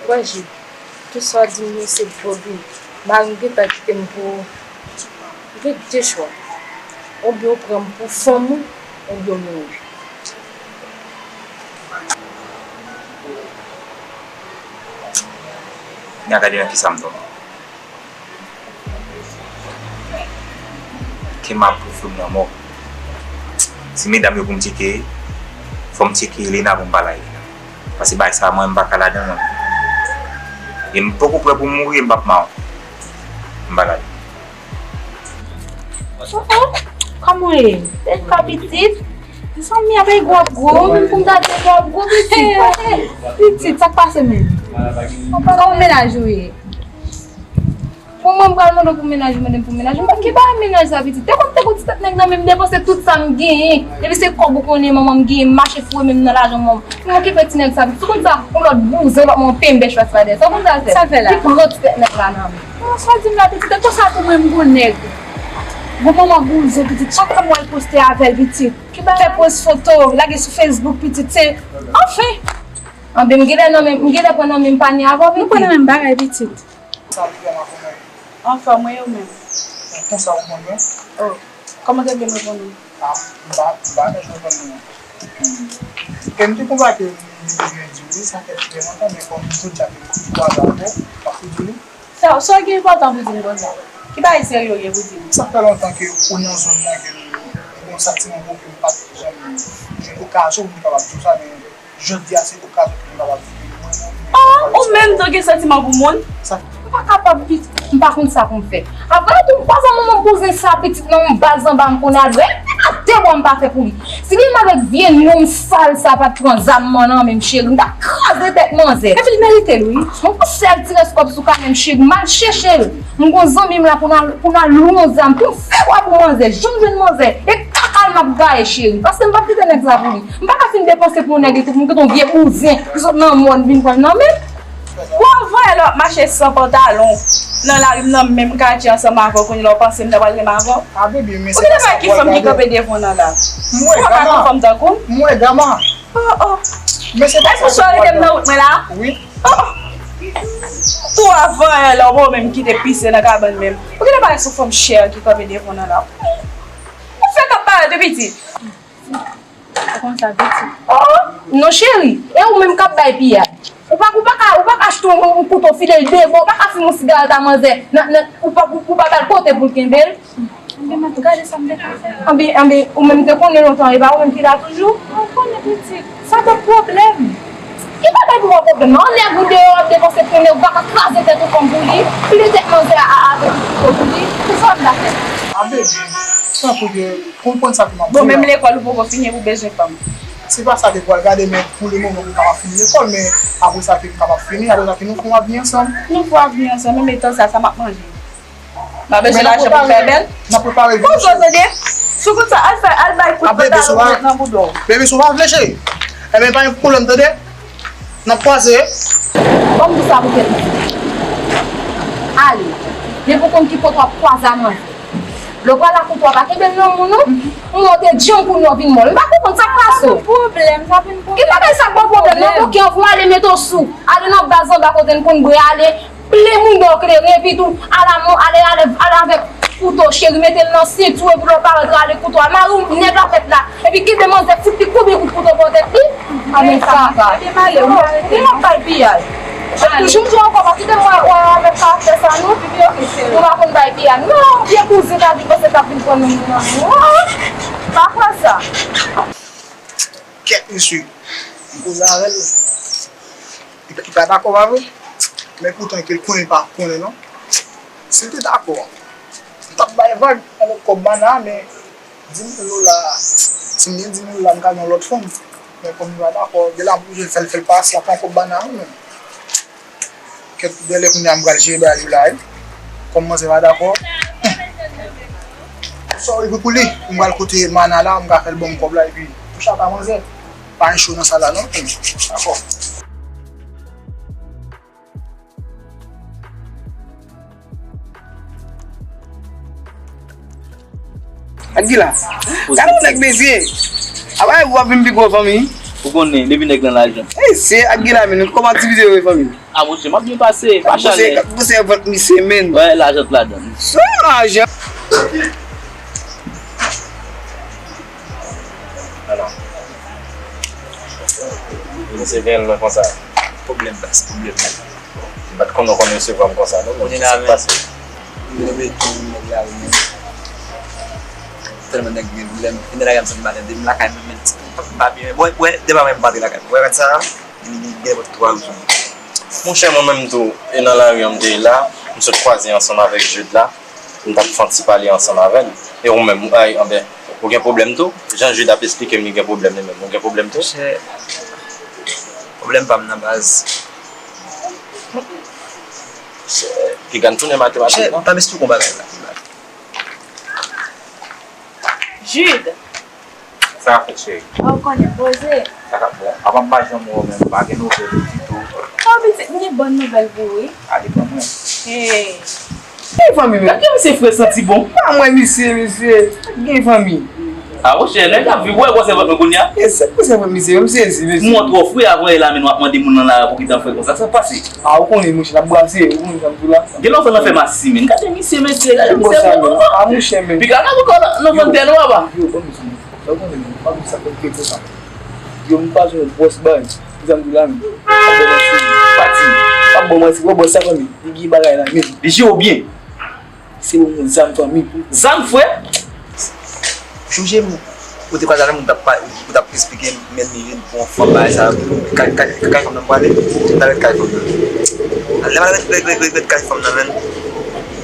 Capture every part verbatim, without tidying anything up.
Wè, Jil, tout sa w di m yo se vodou. Mari m gentan kite m pou ou. Ou gen de chwa. Oubyen ou pran m pou fanm ou, oubyen w mouri. N a gade nan kisa m tonbe. Ke m ap pou fè m nan mò. Si medam yo pou m tcheke, fò m tcheke Elena pou m pale a Elena. Paske bagay sa a, mwen, m pa ka ladan l, non. E m poko prè pou m mouri, e m p ap mawon. M pa ladan l. Oh, oh, kòman w ye? Bèl pa pitit. Zanmi, apre gwo ap gwo, menm pou m ta di gwo ap gwo, pitit. Pitit, sa k pase menm? Kòman mennaj ou ye? Pou mwen, m pral mande w pou mennaj ou, mande m pou mennaj ou. Mwen ki bagay mennaj sa, pitit? Te konn, te konn ti tèt nèg nan men m depanse tout sa m genyen. Depi se kòb ou konnen manman m genyen, m mache foure men m nan lajan manman m. M okipe ti nèg sa, pitit. Ou konn sa, yon lòt bouzen, lòt mwen pembè chwa ti pa dèyè. Sa w konn sa l fè? Sa l fè la? Li pran ti tèt nèg la nan men. Sa w di m la, pitit? E konsa tou mwen, m gon nèg. Gon manman bouzen, pitit. Chak fwa m wè l poste avè l, pitit. Ki bagay? Fè poz foto, lage sou Facebook, pitit. Se, anfen. Anben, m genlè nan men, m genlè pran nan men m pa ni avè w, pitit. Nou pran nan menm bagay, pitit. Sa l fè m a konnen. Anfòm, wi, ou menm? Konsa ou konn mwen? Oh, kòman w te vle m reponn ou? Ah, m pa, m pa nan jwenn konn mwen. E m te konprann ke m bezwen di w, wi, sa fè trè lontan, men kòm jodi a ke m koute kwaze avè w, m ap di w. Sa, sa w gen enpòtan pou di m konsa? Ki bagay serye w gen pou di m? Sa fè lontan ke ou nan zòn nan, ke m, m gon santiman pou ke m pa t janm jwenn okazyon pou m kapab di w sa, men jodi a se okazyon pou m kapab di ke mwen, mwen, mwen, Ah, ou menm tou gen santiman pou moun? Sa. M pa kapab, pitit. M pa konn sa pou m fè. Apre tou, m kwaze manman bouzen sa, pitit nan yon baz anba, m konnen adrès. Atè bwa m pa fè pou li. Si li menm avèk vye nonm sal sa pa t pran zam nan men m, cheri, m ta kraze tèt manzè. Epi l merite l, wi. Yon sèl ti rès kòb sou kanè m, cheri, m al chèche l. M gon zanmi m la pou n al, pou n al lwe yon zam, pou m fè bwa pou manzè. Jan m jwenn manzè, e kaka l m ap gaye, cheri. Paske m p ap kite nèg sa pou li. M pa ka fin depanse pou yon nèg epi pou m kite yon vye bouzen ki sot nan mòn vin pran l nan men m. Ou anvoye lè w ap mache san pantalon nan lari m nan menm katye ansanm avè w, kounye a w panse m ta pral renmen avè w? Ou genlè pa wè ki fanm ki kanpe devan w nan la? Ou pa ka konn fanm tankou m? M wè gama. Oh, oh. Èske w rete m nan wout mwen la? Wi. Oh, oh. Tou avan yè la, ou pa menm kite pise nan kabann menm. Ou genlè pa wè se yon fanm chè ki kanpe devan w nan la? Ou fèk ap parèt wi pitit. Ou konn sa pitit. Oh, non cheri, e ou menm k ap bay piyay. Ou pa, ou pa ka, ou pa ka achte yon, yon kouto file l de bò, ou pa ka fimen yon sigarèt a manzè, nan, nan, ou pa, ou, ou pa ba l kote pou l kenbe l. Anben, m ap gade sa m te ka fè. Anben, anben, ou menm te konnen lontan, e pa ou menm ki la toujou? Mwen konnen pitit. Sa pa pwoblèm. Ki bagay pou wè pwoblèm nan? Yon nèg ou deyò ap depanse pou nèg, ou pa ka kraze tèt ou fanm pou li, pile tèt manzè a, a, avèk yon kouto pou li. Se sa w ap fè. A bebe, tanpri, konprann sa ke m ap di w la. Bon, menm lekòl ou poko fini, ou bezwen fanm. Se pa sa ke pral gade, men pou le moman, m kapab fini lekòl, men apre sa ke m kapab fini, apre sa ke nou fè yon avni ansanm. Nou fè yon avni ansanm, men tan sa, sa m ap manje. M pa bezwen lajan pou m fè bèl. N ap prepare vin. Bon, tande. Sou konn sa, al fè, al bay kout pantalon ou met nan bouda w. Bebe, si w pa vle, cheri. Enben, pa gen pwoblèm, tande. N ap kwaze. Ban m di sa pou tèt mwen. Ale. Depi w konn ki kote w ap kwaze a manzè. Lè w pral ak kouto a, pa kenbe l nan men w non. Mwen te di w kounye a w vin mòl. M pa konprann sa k pase w. Sa pa pwoblèm, sa pa pwoblèm. Ki bagay sa k pa pwoblèm? Nan koken an pou m ale mete w sou. Ale nan baz anba kote n konn bwè, ale. Plen mouda w klere, epi tou, al a mon, ale, ale, ale avèk kouto, cheri, mete l nan senti w, epi lè w parèt, rale kouto a, mari w, nèg la tèt la, epi kenbe manzè, fout li konbyen kout kouto pran tèt li? A, men sa va. Epi m ale, ou pa rete non. Epi m ap bay piyay. Epi toujou m di w ankò, pa kite m wè, wè avèk karaktè sa non. Epi oke, cheri. Nou pa konn bay piyay. Non, vye kouzen ta vin panse k ap vin pran nou nan men w. Pa kwè sa. Kèt, mesye. M koze avè l. Li pa, li pa dakò, pa vre? Men poutan ke l konnen l pa konnen, non. Si l te dakò, m t ap bay vag avèk kòb bana a, men di mil dola, si m gen di mil dola, m ka gen yon lòt fanm. Men kòm li pa dakò, gen la m oblije fè l, fè l pase, l ap pran kòb bana a, wi, men. Kèt, genlè kounye a m pral jere bagay yo la, wi. Kòm manzè pa dakò. Sa w rive pou li, m pral kote mana la, m ka fè l ban m kòb la, epi pou chaka manzè. Pa gen cho nan sal la, non. Dakò. Ak Gila. Gade yon nèg bezye. Apa w ap vin pi gwo fanmi. Ou konnen, depi nèg nan lajan. Ey, se ak Gila, men kòman aktivite yo ye fanmi? A, monchè, m ap byen pase, pa chale. Kap bouse vant misye, menn. Wè, lajan t ladan. Sa lajan. Ala. Misye vin lwen konsa. Pwoblèm, baz, pwoblèm. M pa t konnen w konn resevwa m konsa, non, men kisa k pase? Mwen rete nèg la wi, men tèlman nèg gen pwoblèm. Vin nan lari a, m santi m atende m lakay mwen, men m pa byen. Bon, wè, depi mwen m pa antre lakay mwen. Wè, gad sa, gen, gen, gen nenpòt twa jou. Monchè, mwen menm tou, e nan lari a m te ye la, m sot kwaze ansanm avèk Jude la. M t ap fè yon ti pale ansanm avè l. E ou menm, ou, ay, anben, ou gen pwoblèm tou? Jan Jude ap esplike m, li gen pwoblèm li menm. Ou gen pwoblèm tou? Monchè, pwoblèm pa m nan baz. Piga n tounen matematik, non? Monchè, pa m esplike yon bagay la. Jude! Sa k ap fèt, cheri? Ou konnen, poze. Sa k ap bon? Apa m pa janm wè w menm, m pa gen nouvèl ou ditou. Oh, pitit, m gen bòn nouvèl pou ou, wi. Ale, ban mwen. Hey. Gen fanmi, men. Gade misye fre santi bon. Pa mwen, misye, misye. Gen fanmi. A, monchè, nèg la viv, wè, wè, se vòt mwen kounye a. E se pou se vòt misye, m sezi, mesye. Mwen twò fre avan e la, men w ap mande moun nan la pou ki tan fre konsa. Sa pase. A, ou konnen, monchè, n ap brase, ou konnen sa m di w la. Gen lontan nan fè masi, men. Gade misye, mesye, gade misye. A, monchè, men. Piga nan ankò nan, nan vann tè nou, papa. Yo, ban m di w, sa w konnen, men, pa di sa konn fè konsa. Yo, m pa jwenn bòs bay. Ki sa m di w la, men. Pa bò manti. Pa di. Pa bò manti, wè bòs sa fanmi. Li gen bagay la, men. Li jere w byen. Se yon moun zam fanmi. Zam, frè? Ou sonje m, ou te kwaze avè m, ou t ap pa, ou t ap esplike m, men li vin pou yon fanm bagay sa, kay, kay, kay fanm nan m prale, m t al ret kay fanm nan. Lè m al ret, ret, ret, ret, ret kay fanm nan, men,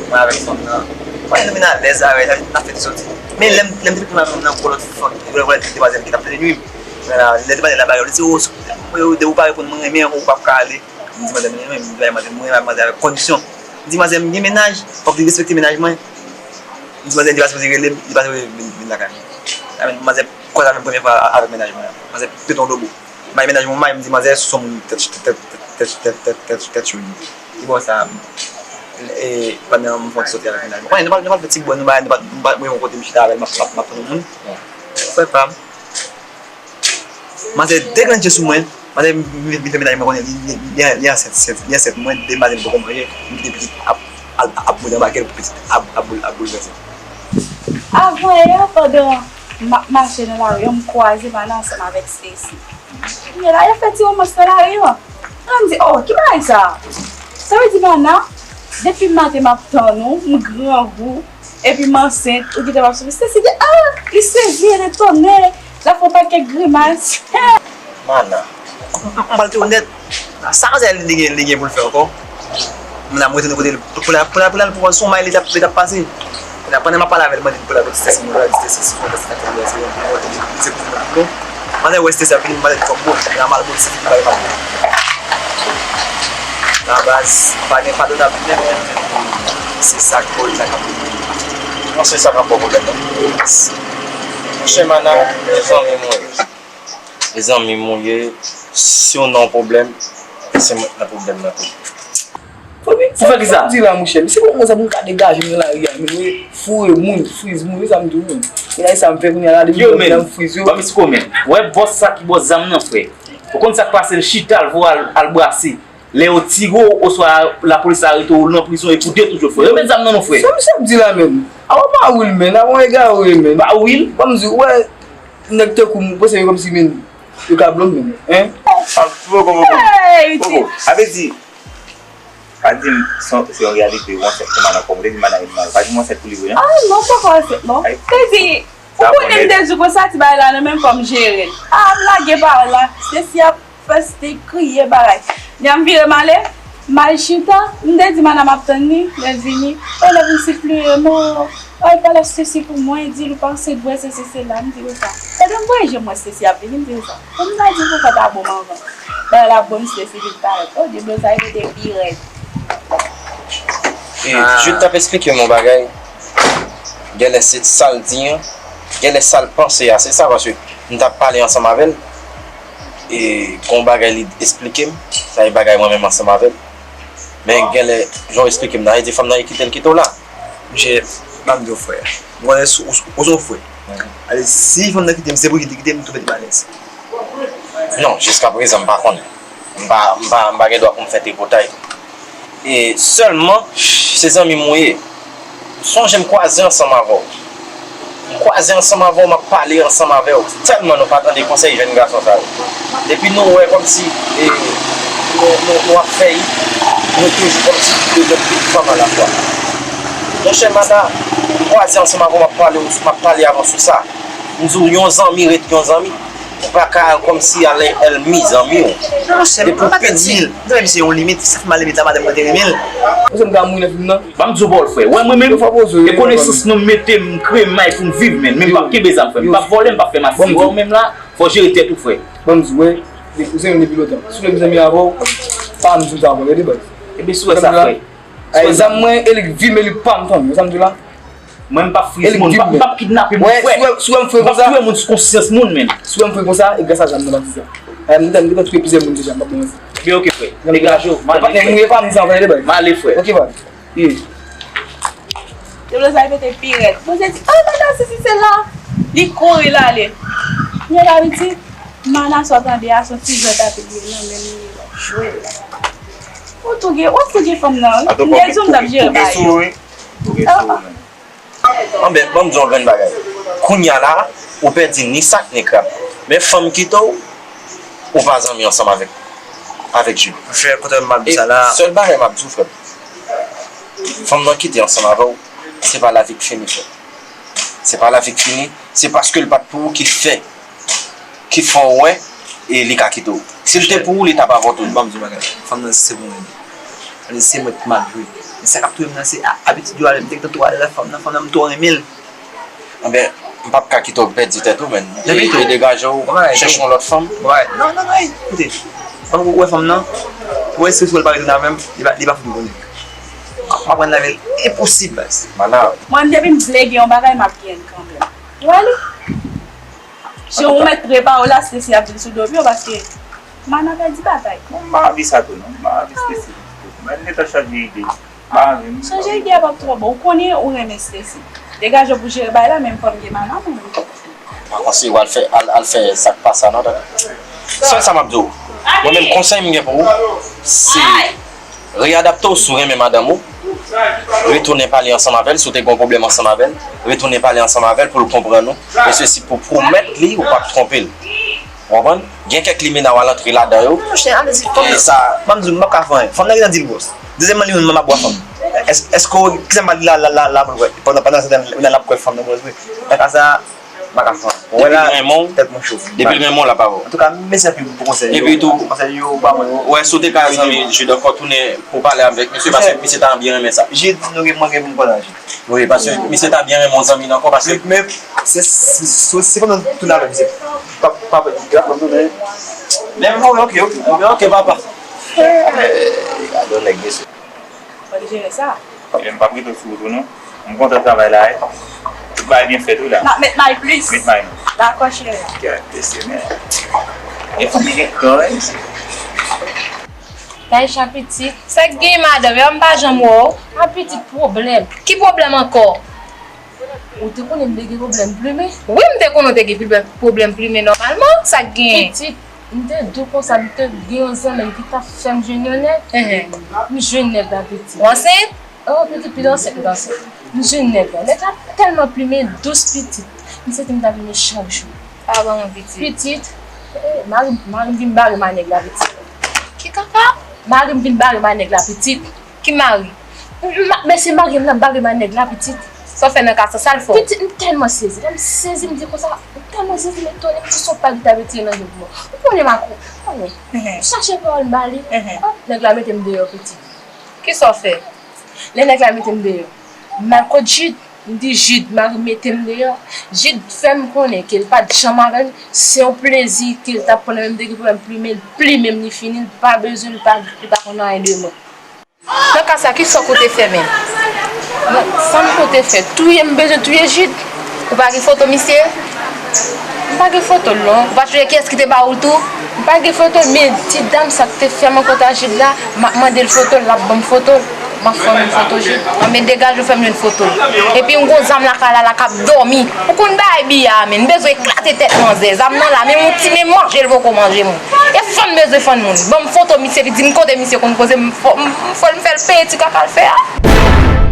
mwen avèk fanm nan, mwen, nou vin alèz avè l, n ap fè ti soti. Men lè m, lè m te fin pale avè fanm nan, gon lòt fanm, gon lòt demwazèl ki t ap tande nwi m. Lè demwazèl la bare, li di, o, depi ou pa reponn mwen, renmen, ou p ap ka ale. M di manzè, men mwen, m di manzè, mwen, manzè avèk kondisyon. M di manzè, m gen mennaj, fòk li respekte mennaj mwen. M di manzè, li pa sipoze rele m, li pa sipoze vin, vin lakay mwen. Sa vin manzè kwaze avè m premye fwa avèk mennaj mwen. Manzè pete yon lobo. M bay mennaj mwen may, m di manzè, se yon moun tèt, tèt, tèt cho li ye. Li bon sa, e, pandan m fè yon ti soti avèk mennaj mwen. Konnen, nou pral, nou pral fè ti bòn, nou bay, nou pral, nou pral, mwen yon kote m chita avè l, m ap, m ap, m ap tann yon moun. Frè pa m. Manzè deklenche sou mwen. Manzè vin fè mennaj mwen konnen li, li, li, li ansent, sent, li ansent mwen, de maten li poko manje, m kite pitit ap, ap, ap boule anba kè l pou pitit ap, ap, boul, ap boulvèse. Avan yè, pandan m ap mache nan lari an, m kwaze Mana ansanm avèk Stacy. Kounye la, y ap fè ti womans nan lari an. An m di, oh, ki bagay sa? Sa vle di Mana, depi maten m ap tann ou, m grangou, epi m ansent, ou gentan ap soufri. Stacy di, ah, li sezi, li etone, l ap fè yon pakèt grimas. Mana. M, m, m pral te onèt. Sa manzè li gen, li gen pou l fè ankò? M la, m retourne kote l. Pou l, pou l, pou l al pran sou may, li t ap, li t ap pase. Pandan m ap pale avè l, m mande l pou l al pran ti tès moun, l al di tès si fò tès la fè se yon bon, se pou mwen bon. Pandan wè tès ap vini, m pale kòm bon, la mal bon, se ki pale mal bon. La baz, pa gen padonab menm, menm, menm. Se sa k pwòblèm la k ap vini. Non, se sa k ap pwòblèm la. Monchè Mana, zanmi mwen. Mezanmi, mwen ye, si w nan yon pwoblèm, se mwen k nan pwoblèm nan tou. Pou fè kisa? Sa m di la, monchè, se pou mwen sa pou m ka degaje m nan lari a, men mwen foure moun, friz moun, se sa m di w, men. E sa m fè kounye a la, depi mwen nan friz yo. Ban m esplike w, men. Wè bòs sa ki bòs zam nan, frè. Ou konn sa k pase, l chita, l voye al, al brase. Lè yo tire w, oswa lapolis arete w, ou nan prizon, e pou de tou jwe, frè. Yo met zam nan nou, frè. Sa misye ap di la menm? A w pa will, menn, a w egare, menn. Pa will? Ban m di w, wè, nèg tankou m, ou panse yo kòmsi, menn, yo ka blo m, menn, en? Hey, poko, poko, poko. Sa vle di, pa di m, se yon, se yon reyalite, ou ansent pou Mana, kòm ou te di Mana vin mal. Pa di m ou ansent pou li vre, non? Ah, non, m poko ansent, non. Te di, ou konnen m te di w konsa, ti bagay la nan men m, fò m jere l. Ah, m lage pawòl la. Stacy ap fè Stacy kriye bagay. Lè m vire m ale, m al chita, m te di Mana m ap tann li, lè l vini. E lè vin sipliye m, oh, ay, pale Stacy pou mwen, di l ou pa ansent vre, sesi, sela, m di l sa. Pandan m voye je m wè Stacy ap vini, m di l sa. Pou m ta di l konsa ta bon m anvan. Bagay la bon, Stacy vin parèt. Oh, di blo sa, e mete pi rèd. E, Jude t ap esplike m yon bagay. Genlè se sa l di an, genlè sa l panse a, se sa, paske m t ap pale ansanm avè l, e gon bagay li esplike m, sa e bagay mwen menm ansanm avè l. Men genlè, jan w esplike m nan, e di fanm nan e kite l kite w la. Monchè, m ap di w, frè. Ou konnen, ou, ou, ou se yon frè. Ale, si fanm nan kite m, se pou kite, kite m tou mete m alèz. Non, jiskaprezan, m pa konnen. M pa, m pa, m pa gen dwa pou m fè tripotay tou. E sèlman, se zanmi m ou ye. Sonje m kwaze ansanm avè w. M kwaze ansanm avè w, m ap pale ansanm avè w. Tèlman nou pa tande konsèy jèn gason sa yo. Depi nou wè kòmsi, e, nou, nou, nou ap fè it, nou toujou kòmsi nou bezwen pil fanm alafwa. Monchè Mana, m kwaze ansanm avè w, m ap pale, m ap pale avè w sou sa. M di w, yon zanmi ret yon zanmi. Ou pa ka kòmsi al ènmi zanmi w. Non, monchè, m pa t ènmi l. M te wè misye yon limit, sa fè m al limit la, madanm mwen te renmen l. Monchè, m ka mouri nan fim nan. Ban m di w pawòl, frè. Wè, mwen menm, e konesans nou mete m kremay pou m viv, men, men m p ap kenbe zam, frè. M p ap vòlè, m p ap fè masi. Wè, w menm la, fò w jere tèt ou, frè. Ban m di w, wè, ou se yon depi lontan. Si w vle m zanmi avè w, pa m di w sa ankò, tande, baz. Ebyen, si w wè sa, frè. Ay, zam mwen, e li k vi m, e li k pa m, tann, ou sa m di w la? Mwen, m p ap friz moun, m p ap, m p ap kidnape moun, frè. Si w wè m fre konsa, m p ap touye moun sou konsyans moun, menn. Si w wè m fre konsa, e gras a zam nan, Batista. Ay, m gentan, m gentan touye plizyè moun deja, m p ap bon manti. Ebyen, oke, frè. Degaje w, m ale, frè. M ale, frè. M ale, frè. Oke, baz. Ye. Deblozay pete pi rèd. Bondye di, "Oh, Mana, sesi, sela." Li kouri, l ale. Nèg la vin di, "Mana, sa w tande a, se yon ti jwèt apil li ye nan men m, li ye, l ap jwe la." Ou tou gen, ou tou gen fanm nan, wi. M te di w m t ap jere bagay yo. Anben, ban m di w yon grenn bagay. Kounye a la, ou pèdi ni sak ni krab. Men fanm kite w, ou pa zanmi ansanm avèk, avèk Julie. Monchè, kote m ap di sa la. E sèl bagay m ap di w, frè m, fanm nan kite ansanm avè w, se pa lavi k fini, frè. Se pa lavi k fini, se paske l pa t pou ou ki fè, ki fè w wè, e li ka kite w. Si l te pou ou, li t ap avòte w. Ban m di w bagay, fanm nan se mwen li ye. Se mwen k mal jwe. Men sa k ap touye m nan, se a-, abitid yo ale. M te gentan twò ale la fanm nan, fanm nan, m twò renmen l. Anben, m p ap ka kite w pèdi tèt ou, menn. E, e degaje w, chèche yon lòt fanm. Non, non, non, ey, koute. Ou wè fanm nan, ou wè si w pa retounen avè m, li pa, li pa fout m konnen. M ap rann lavi l enposib, baz. Mana. Mwen, depi m vle gen yon bagay, m ap gen l kanmenm. Ou wè li? Jan ou mèt prepare w la, Stacy ap vin sou do pye w, paske Mana pèdi batay. Bon, m pa anvi sa tou, non. M pa anvi Stacy vin sou do pye m. Mwen gentan chanje ide. M pa anvi, m pa anvi. Chanje ide a p ap twò bon. Ou konnen ou renmen Stacy. Degaje w pou jere bagay la, menm fanm gen Mana, mwen menm. Pa konseye w al fè, al, al fè sa k pa sa, non, tande. Sèl sa m ap di w. Mwen menm, konsèy m gen pou ou, se reyadapte w si w renmen madanm ou. Retounen pale ansanm avè l, si w te gen yon pwoblèm ansanm avè l, retounen pale ansanm avè l pou l konprann ou. E sesi pou pwomèt li, ou p ap twonpe l. Ou konprann? Gen kèk limena w al antre ladan yo. Monchè, ale di fanm nan. E sa. Ban m di w, m p ap ka fè anyen. Fanm nan gentan di l gwòs. Dezyèmman, li menm, m ap bwa fanm. Èske, èske w, kisa m pral di la, la, la, la, pou l wè? Pandan, pandan se tan, l ap kwè fanm nan gwòs vre. Nan ka sa, m pa ka fè anyen. Ou wè la, tèt mwen cho. Depi l renmen w, l ap avè w. Antouka, mèsi anpil pou konsèy yo. Epi tou, konsèy yo ba mwen yo. Ou wè, si w te ka zanmi Jude ankò, tounen pou pale avèk misye, paske misye ta byen renmen sa. Jude, nou gen, mwen gen pou m pale ak Jude. Wi, paske misye ta byen renmen yon zanmi l ankò, paske. Men, men, se, se, se, se fanm nan tounen avè misye. Pa, pa, pa, li grap fanm nan, men. Men, ok, ok, ok, ok, papa. Gadon nèg, mesye. Fò li jere sa. Ebyen, m p ap rete sou wout ou, non. M kontan travay la, wi. Tout bagay byen fèt, wi, la. M ap met may plis. Met may, non. Dakò, cheri. Gad, mesye, men. Gen fanm ki gen kran, wi, mesye. Taysha pitit. Sa k gen, madanm? Epa m pa janm wè w. A pitit pwoblèm. Ki pwoblèm ankò? Ou te konnen m te gen pwoblèm plimen? Wi, m te konnen w te gen pwoblèm, pwoblèm plimen nòmalman. Sa k gen? Pitit, m te di w konsa, m te gen yon zanmi m ki t ap fè m jwenn yon nèg. Enhen. M jwenn nèg la, pitit. Ou ansent? Oh, pitit, pitit ansent, pitit ansent. M jwenn nèg la. Nèg la tèlman plimen, dous pitit. M santi m ta plimen chak jou. Pa ban mwen pitit. Pitit. Eh, mari, mari m vin bare m a nèg la, pitit. Ki kaka? Mari m vin bare m a nèg la, pitit. Ki mari? M, m, men se mari m nan bare m a nèg la, pitit. Sa w fè nan ka sa, sa l fè w? Pitit, m tèlman sezi. Lè m sezi, m di konsa, m tèlman sezi, m etone, m di se yon pal ki ta retire nan je pou mwen. Ou konnen m ak ou, ou konnen. M chache pawòl, m ba li. Oh, nèg la mete m deyò, pitit. Kisa w fè? Lè nèg la mete m deyò, m al kot Jude, m di, "Jude, mari m mete m deyò." Jude fè m konnen ke l pa t janm avè m, se yon plezi ke l t ap pran nan men m, m te gen pwoblèm plimen, l plimen m, li fini, l pa bezwen, l pa, li pa konn anyen de mwen. Nan ka sa, kisa w kote fè menm? Nan, sa m kote fè? Touye, m bezwen touye Jude? Ou pa gen foto misye? M pa gen foto l non. Ou pa t sonje kiyès ki te ba ou l tou? M pa gen foto l, men ti dam sa k te fè m rankontre ak Jude la, m ap mande l foto l, l ap ban m foto l. M ap fann yon foto, wi. Anben, degaje w, fè m jwenn foto. Epi m gon zam lakay la, la k ap dòmi. Ou konn bagay biya a, men. M bezwen eklate tèt manzè. Zam nan la, men yon ti men manje l poko manje moun. E fann bezwen fann moun. Ban m foto misye, li di m kote misye konn poze, m fò m, m fò m fè l peye ti kaka l fè a.